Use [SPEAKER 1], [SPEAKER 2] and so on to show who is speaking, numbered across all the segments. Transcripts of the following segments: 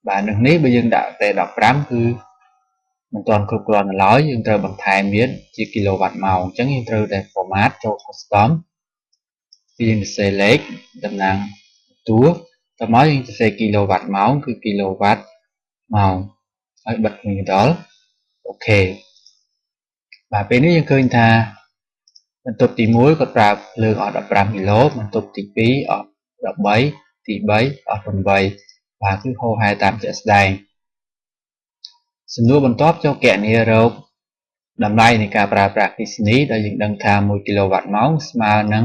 [SPEAKER 1] បាទនឹងនេះបើយើងដាក់តែ15គឺមិនទាន់គ្រប់គ្រាន់នៅឡើយយើងត្រូវបន្ថែមវាជាគីឡូវ៉ាត់ម៉ោងអញ្ចឹងយើងត្រូវតែ format ចូល custom គឺយើងសរសេរលេខតំណាងតួតមកយើងសរសេរគីឡូវ៉ាត់ម៉ោងគឺគីឡូវ៉ាត់ម៉ោងហើយបិទវិញដល់ OK បាទពេលនេះយើងឃើញថាបន្ទប់ទី1គាត់ប្រើភ្លើងអស់15គីឡូបន្ទប់ទី2អស់13ទី3អស់8បាទគឺហូរហែតាមជាក់ស្ដែងសំណួរបន្ទាប់ចូលគណនារកតម្លៃនៃការប្រើប្រាស់អគ្គិសនីដែលយើងដឹងថា1គីឡូវ៉ាត់ម៉ោងស្មើនឹង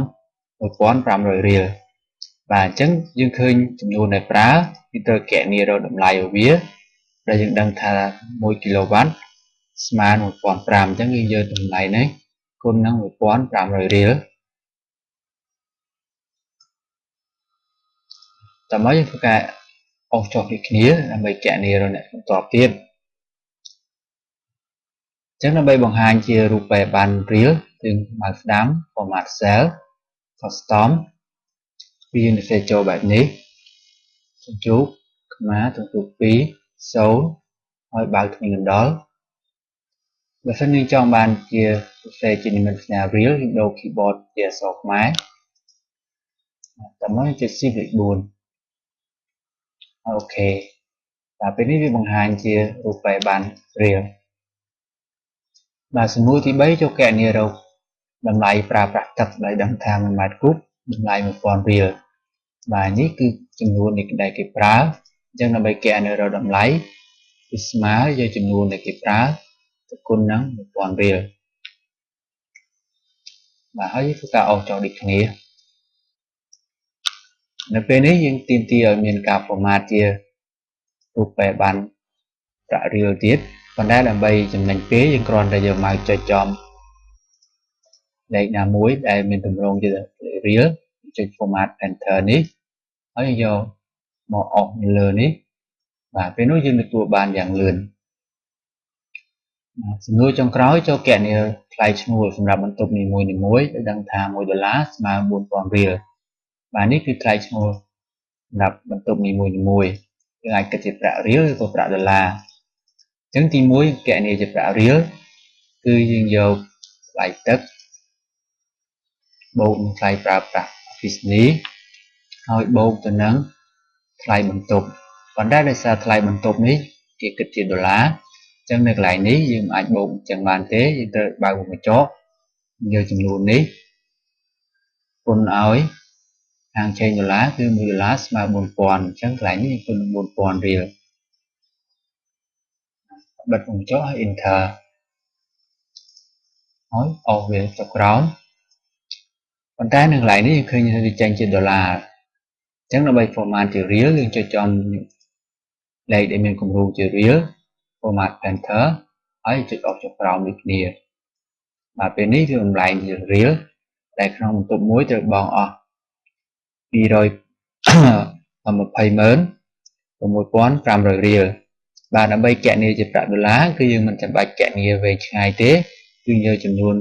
[SPEAKER 1] 1500រៀលបាទអញ្ចឹងយើងឃើញចំនួនដែលប្រើគឺត្រូវគណនារកតម្លៃរបស់វាដែលយើងដឹងថា1គីឡូវ៉ាត់ស្មើនឹង1500អញ្ចឹងយើងយកតម្លៃនេះគុណនឹង1500រៀលតមកយើងធ្វើការអូសចុះដូចគ្នាដើម្បីគណនារកអ្នកបន្ទាប់ទៀតអញ្ចឹងដើម្បីបង្ហាញជារូបិយប័ណ្ណរៀលយើងមកស្ដាំ format cell custom វាយើងសរសេរចូលបែបនេះទជូកខ្មាទជូក2 0ហើយបើកធ្មេញកណ្ដុរបើសិនយើងចង់បានជាសរសេរជានិមិត្តសញ្ញារៀលយើងដូរ keyboard ជាអក្សរខ្មែរតមកជា Shift លេខ4 OK បាទពេលនេះវាបង្ហាញជារូបិយប័ណ្ណរៀលបាទសំណួរទី3ចូលគណនារកតម្លៃប្រើប្រាស់ទឹកដែលដឹងថា1ម៉ែត្រគូបតម្លៃ1000រៀលបាទនេះគឺចំនួននៃដែលគេប្រើអញ្ចឹងដើម្បីគណនារកតម្លៃគឺស្មើយកចំនួនដែលគេប្រើទៅគុណនឹង1000រៀលបាទហើយធ្វើការអូសចុះដូចគ្នានៅពេលនេះយើងទាមទារឲ្យមានការ format ជារូបិយប័ណ្ណប្រាក់រៀលទៀតប៉ុន្តែដើម្បីចំណេញពេលយើងគ្រាន់តែយក mouse ចុចចំលេខណាមួយដែលមានទម្រង់ជារៀលចុច format painter នេះហើយយកមកអស់នៅលើនេះបាទពេលនោះយើងទទួលបានយ៉ាងលឿនសំណួរចុងក្រោយចូលគណនាថ្លៃឈ្នួលសម្រាប់បន្ទប់នីមួយៗដែលដឹងថា1ដុល្លារស្មើ4000រៀលបាទនេះគឺថ្លៃឈ្នួលសម្រាប់បន្ទប់នីមួយៗយើងអាចគិតជាប្រាក់រៀលឬក៏ប្រាក់ដុល្លារអញ្ចឹងទី1គណនាជាប្រាក់រៀលគឺយើងយកថ្លៃទឹកបូកនឹងថ្លៃប្រើប្រាស់អគ្គិសនីហើយបូកទៅនឹងថ្លៃបន្ទប់ប៉ុន្តែដោយសារថ្លៃបន្ទប់នេះគេគិតជាដុល្លារអញ្ចឹងនៅកន្លែងនេះយើងមិនអាចបូកអញ្ចឹងបានទេយើងត្រូវបើកវង់ក្រចកយកចំនួននេះគុណឲ្យហាងឆេងដុល្លារគឺ1ដុល្លារស្មើ4000អញ្ចឹងកន្លែងនេះយើងគុណ4000រៀលបិទវង់ក្រចកហើយ enter ហើយអូសវាចុះក្រោមប៉ុន្តែនៅកន្លែងនេះយើងឃើញថាវាចេញជាដុល្លារអញ្ចឹងដើម្បី format ជារៀលយើងចុចចំលេខដែលមានគំរូជារៀល format painter ហើយចុចអុសចុះក្រោមដូចគ្នាបាទពេលនេះវាបំលែងជារៀលដែលក្នុងបន្ទប់មួយត្រូវបង់អស់220,6500រៀលបាទដើម្បីគណនាជាប្រាក់ដុល្លារគឺយើងមិនចាំបាច់គណនាវែងឆ្ងាយទេគឺយកចំនួន